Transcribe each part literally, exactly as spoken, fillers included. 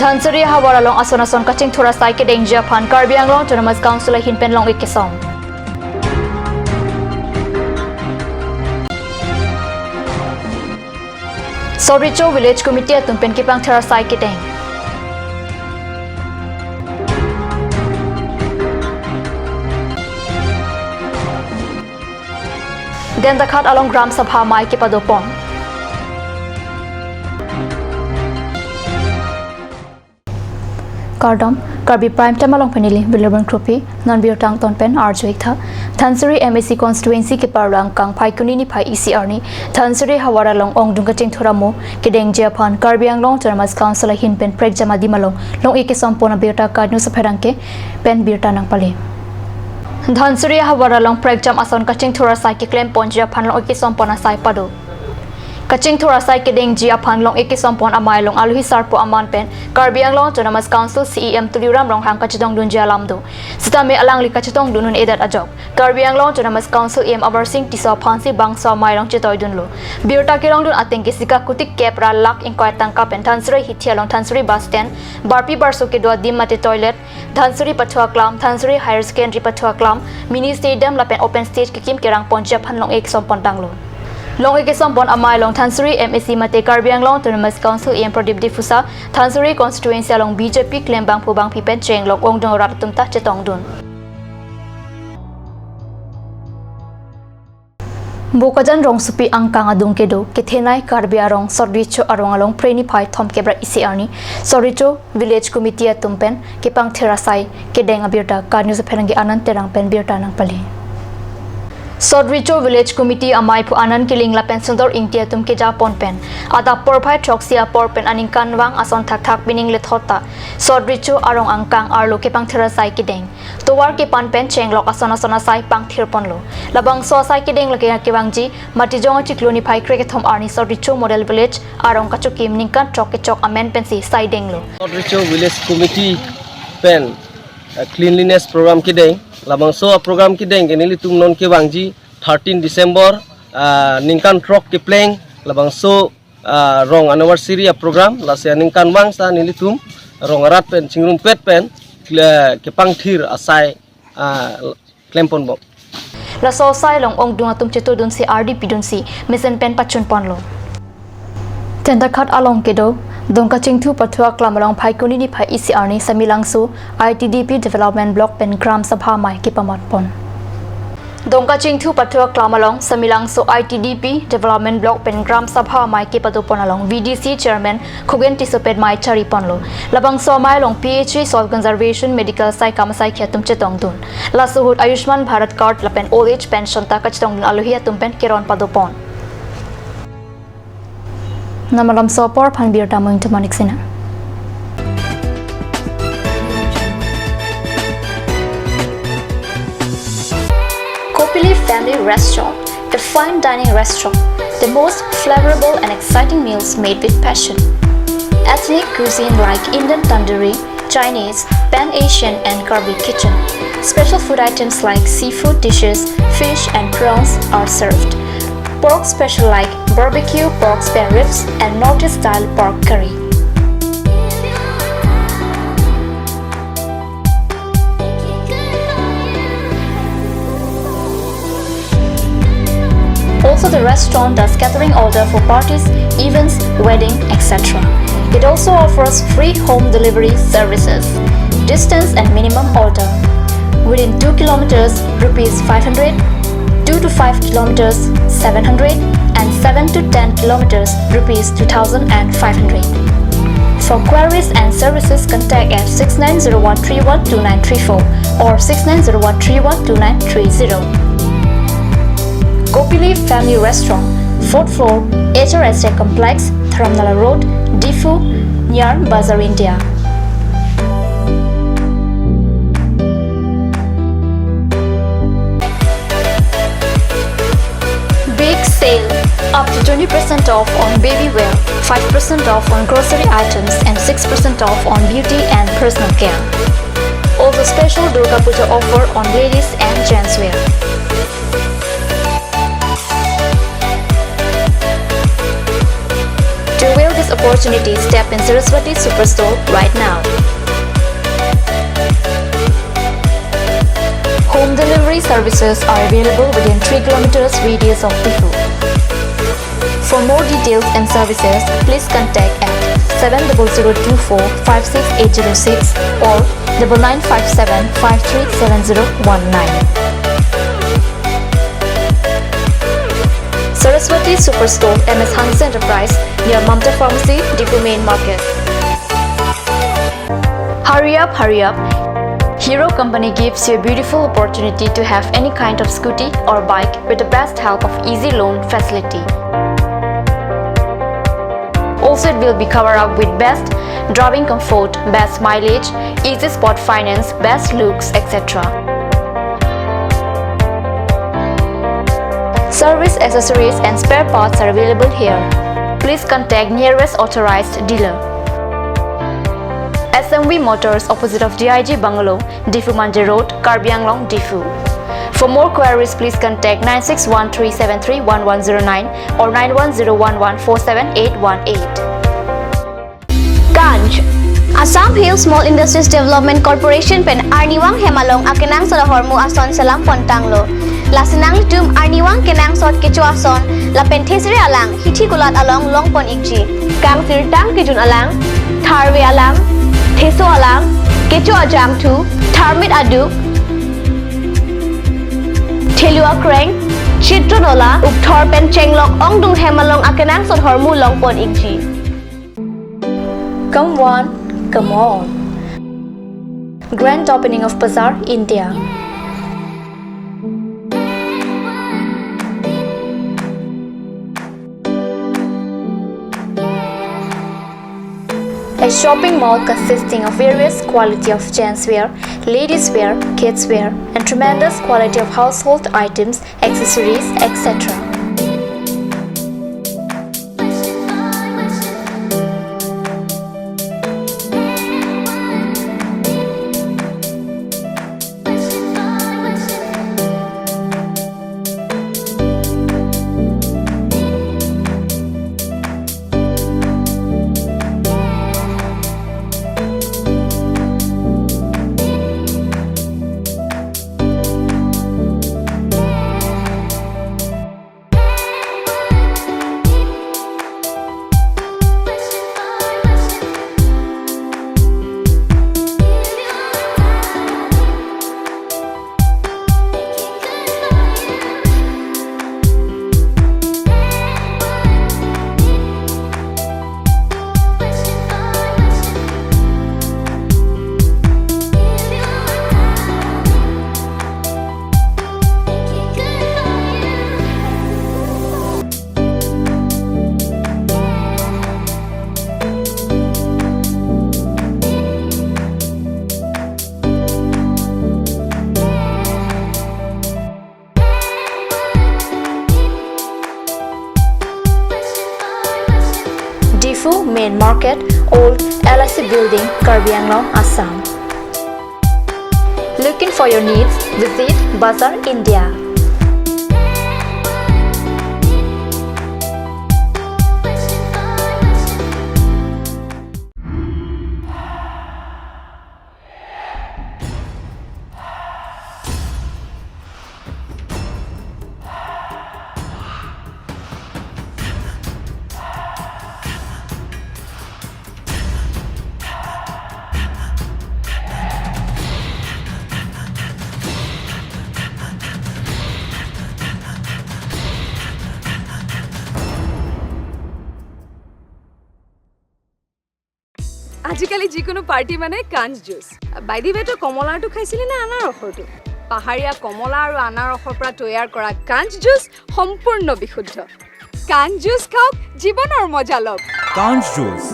Dhansiri ahavar along ason ason kachingthur asai kedengji aphan Karbi Anglong Autonomous Council ahin pen long-ik kesom. Sot Recho Village Committee atum pen kepangthir asai kedeng. Dendakhat along Gram Sabha amei kepadopon. Kardom, Karbi Prime Time along pen neli William Kropi, non birta angton pen arju-ik tha. Dhansiri M A C constituency keparlo angkang Phaikuni niphai isi arni Dhansiri ahavar along ongdung kachingthur amo kedengji aphan Karbi Anglong Autonomous Council ahin pen prekjam adim along long-ik kesompon abirta KAT News apherangke pen birta nangpale. Dhansiri ahavar along prekjam ason kachingthur asai keklemponji aphan long-ik kesompon asai pado. Kachingthur asai kedengji aphan long-ik kesompon amei along alohi sarpo aman pen Karbi Anglong Autonomous Council C E M Tuliram Ronghang kachetongdunji alam do. Sitame alangli kachetongdun un-edet ajok Karbi Anglong Autonomous Council E M Amarsing Tisso aphansi bangso amei along chetoidunlo. Birta kelongdun ateng ke sika kuti kep ra lakh ingkoi tangka pen Dhansiri hithi along Dhansiri bus stand, barpi barso kedo adim mate toilet, Dhansiri pathu aklam, Dhansiri Higher Secondary pathu aklam, mini stadium lapen open stage kekim kerangponji aphan long-ik kesompon tanglo. Long-ik kesompon amei along Dhansiri M A C mate Karbi Anglong Autonomous Council E M Pradip Diphusa, Dhansiri constituency along B J P klembangphu bangpi pen chenglok ongdung arat atum ta chetongdun. Bokajan rongsopi angkang adung kedo kethenei Karbi arong Sot Recho arong along Phre niphai thomkep ra isi arni Sot Recho Village Committee atum pen kepangthir asai kedeng abirta KAT News apherangke Anand Terang pen birta nangpale. Sot Recho Village Committee ameiphu Anand Killing lapen Sundor Ingti atum kejapon pen adap porphai throksi apor pen aningkanvang ason thakthak pining lethot ta Sot Recho arong angkang arlo kepangthir asai kedeng. Tovar kepan pen chenglok ason ason asai pangthirponlo. Labangso asai kedeng lake kevangji Matijong achiklo niphai krekethom arni Sot Recho Model Village arong kachokim ningkan throk kechok amen pensi sai denglo. Sot Recho Village Committee pen, eh, cleanliness program kedeng. Labangso program kedeng ke nelitum non kevangji thirteen December, ah, ningkan throk kepleng labangso ah, rong anniversary a program, lasi aningkanvang sa nelitum rong arat pen chingrumpet pen kle-, kepangthir asai, ah, klemponbom. Laso asai along ongdung atum chetodunsi ardi pidunsi mesen pen pachunponlo. Dendakhat along kedo Dongkachingthu pathu aklam along Phaikuni niphai isi arni Samelangso I T D P Development Block pen Gram Sabha amei kepamatpon. Dongkachingthu pathu aklam along Samelangso I T D P Development Block pen Gram Sabha amei kepadopon along V D C Chairman Khogen Tisso pen mei chariponlo. Labangso amei along P H E, Soil Conservation, Medical asai kam asai ke atum chetongdun. Laso ahut Ayushman Bharat Card lapen Old Age Pension ta kachetongdun alohi atum pen keron padopon. Namalam sopor aphan birta mo ingtumanik sina. Kopili Family Restaurant, a fine dining restaurant, the most flavorable and exciting meals made with passion. Ethnic cuisine like Indian tandoori, Chinese, Pan-Asian and Karbi kitchen. Special food items like seafood dishes, fish and prawns are served. Pork special like barbecue pork spare ribs and Northeast style pork curry. Also, the restaurant does catering order for parties, events, wedding, et cetera. It also offers free home delivery services. Distance and minimum order: within two kilometers, rupees five hundred, two to five kilometers, seven hundred, and seven to ten kilometers, rupees two thousand and five hundred. For queries and services, contact at six nine zero one three one two nine three four or six nine zero one three one two nine three zero. Kopili Family Restaurant, fourth floor, H R S A Complex, Dharamnala Road, Diphu, near Bazar India. Big sale! Up to twenty percent off on baby wear, five percent off on grocery items, and six percent off on beauty and personal care. Also, special Durga Puja offer on ladies and gents wear. To avail opportunity, step in Saraswati Superstore right now. Home delivery services are available within three kilometers radius of Diphu. For more details and services, please contact at seven double zero two four five six eight zero six or double nine five seven five three seven zero one nine. Saraswati Superstore, M S Hanse Enterprise, near Mamta Pharmacy, Diphu Main Market. Hurry up, hurry up. Hero Company gives you a beautiful opportunity to have any kind of scooty or bike with the best help of easy loan facility. Also, it will be covered up with best driving comfort, best mileage, easy spot finance, best looks, et cetera. Service accessories and spare parts are available here. Please contact nearest authorized dealer. S M V Motors, opposite of D I G Bungalow, Diphu Manje Road, Karbi Anglong, Diphu. For more queries, please contact nine six one three seven three one one zero nine or nine one zero one one four seven eight one eight. Kanj. Assam Hill Small Industries Development Corporation pen arnivang hem along akenangsot ahormu ason selam pon tanglo. Lasi nanglitum arnivang kenangsot kecho ason lapen thesere alang hithi kulat along long pon ikji. Kangsirtang kejun alang, tharve alang, theso alang, kecho ajangthu, tharmit aduk, thelu akreng, chitro nola, ukthor pen chenglok ongdung hem along akenangsot ahormu long pon ikji. Come one, come all. Grand opening of Bazaar, India. A shopping mall consisting of various quality of gents wear, ladies wear, kids wear, and tremendous quality of household items, accessories, et cetera. Diphu Main Market, Old L I C Building, Karbi Anglong, Assam. Looking for your needs? Visit Bazaar India. আজিকালি যিকোনো পাৰ্টি মানে কাঞ্জ juice. By the ৱে, তই কমলাৰটো খাইছিলি নে আনাৰসৰটো? পাহাৰীয়া কমলা আৰু আনাৰসৰ পৰা তৈয়াৰ কৰা কাঞ্জ জুচ সম্পূৰ্ণ বিশুদ্ধ। কাঞ্জ জুচ খাওক, জীৱনৰ মজা লওক। Kanj Juice.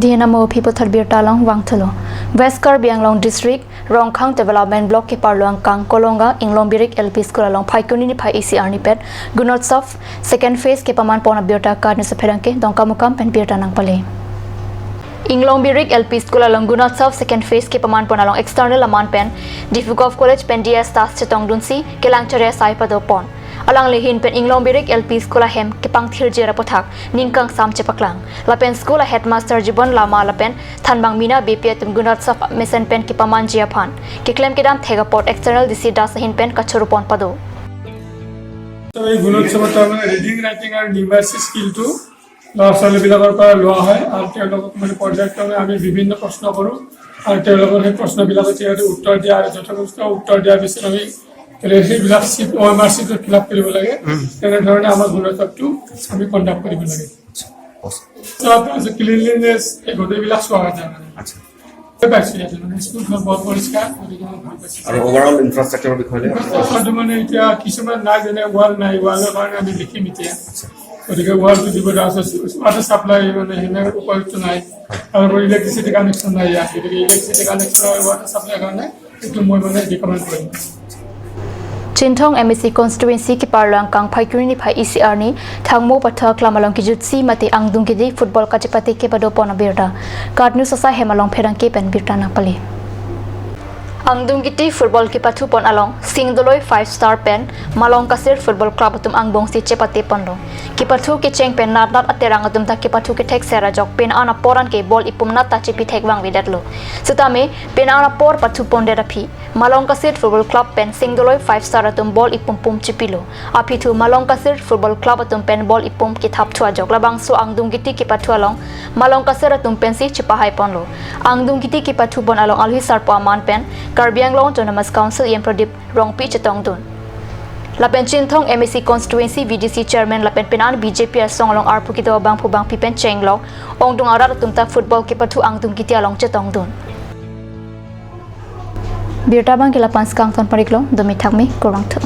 Dihena mo phipo thar birta along vangthulo. West Karbi Anglong District, Rongkhang Development Block keparlo angkang Kolonga Inglongbirik L P School along Phaikuni niphai isi arnipet Gunotsav second phase kepaman pon abirta kani sapherangke Dongkamukam pen birta nangpale. Inglongbirik L P School along Gunotsav second phase kepaman pon along external aman pen Diphu Govt College pen D S Das chetongdunsi kelang chore asai padopon. Alangli ahin pen Inglongbirik L P School ahem kepangthirji aputhak ning kangsam chepaklang. Lapen school a headmaster Jibon Lama lapen Thanbang Mina Beypi atum Gunotsav mesen pen kepamanji aphan keklem kedam thek apot external D C Das ahin pen kachoro pon pado. তো এই গুণোৎসৱত তাৰমানে reading writing আৰু নিউমাৰেচি স্কিলটো ল'ৰা ছোৱালীবিলাকৰ পৰা লোৱা হয় আৰু তেওঁলোকক মানে পৰ্যায়ক্ৰমে আমি বিভিন্ন প্ৰশ্ন কৰোঁ আৰু তেওঁলোকৰ সেই প্ৰশ্নবিলাকত যিহেতু উত্তৰ দিয়া আৰু যথেষ্ট উত্তৰ দিয়াৰ পিছত আমি ৰে- সেইবিলাক চিট অ এম আৰ চিটত ফিল আপ কৰিব লাগে। তেনেধৰণে আমাৰ গুণোৎসৱটো আমি কণ্ডাক্ট কৰিব লাগে। চব আছে, ক্লিনলিনেছ, এই গোটেইবিলাক চোৱা যায় মানে। আচ্ছা। পাইছোঁ ইয়াতে মানে স্কুলখন বৰ পৰিষ্কাৰ, গতিকে মই ভাল পাইছোঁ। আৰু অভাৰঅল ইনফ্ৰাষ্ট্ৰাকচাৰৰ বিষয়ে ইনফ্ৰাষ্ট্ৰাকচাৰটো মানে এতিয়া কিছুমান নাই, যেনে ৱাল নাই, ৱালৰ কাৰণে আমি লিখিম এতিয়া। গতিকে ৱালটো দিব, তাৰপিছত ৱাটাৰ ছাপ্লাই মানে সেনেকে উপযুক্ত নাই। আৰু ইলেক্ট্ৰিচিটি কানেকশ্যন নাই ইয়াত, গতিকে ইলেক্ট্ৰিচিটি কানেকশ্যন আৰু ৱাটাৰ ছাপ্লাইৰ কাৰণে এইটো মই মানে ৰিকমেণ্ড কৰিম। Chinthong M A C constituency keparlo angkang Phaikuni niphai isi arni Thangmo Pathak Lam along kejutsi mate angdung kiti football kachepate kepado pon abirta. KAT News asai hem along pherangke pen birta nangpale. Angdung kiti football kepathu pon along Singdoloi Five Star pen Malong Kasir Football Club atum angbong si chepate ponlo. Kepathu kecheng pen natnat aterang atum ta kepathu kethek ser ajok pen an apor anke ball ipum nat ta chepi thek vangvedetlo. Sitame pen an apor pathu pondet aphi Malong Kasir Football Club pen Singdoloi Five Star atum ball ipum pum chepilo. Aphi thu Malong Kasir Football Club atum pen ball ipum kethap thu ajok labangso angdung kiti kepathu along Malong Kasir atum pensi chepahai ponlo. Angdung kiti kepathu pon along alohi sarpo aman pen Karbi Anglong Autonomous Council E M Pradip Rongpi chetongdun. Lapen Chinthong M A C constituency V D C chairman lapen pen an B J P asong along arpu kedo abangphu bangphi pen chenglok ongdung arat atum ta football kepathu angdung kiti along chetongdun. Birta abangke la-an si kangton pariklo, domi thakmi, kurvangthu.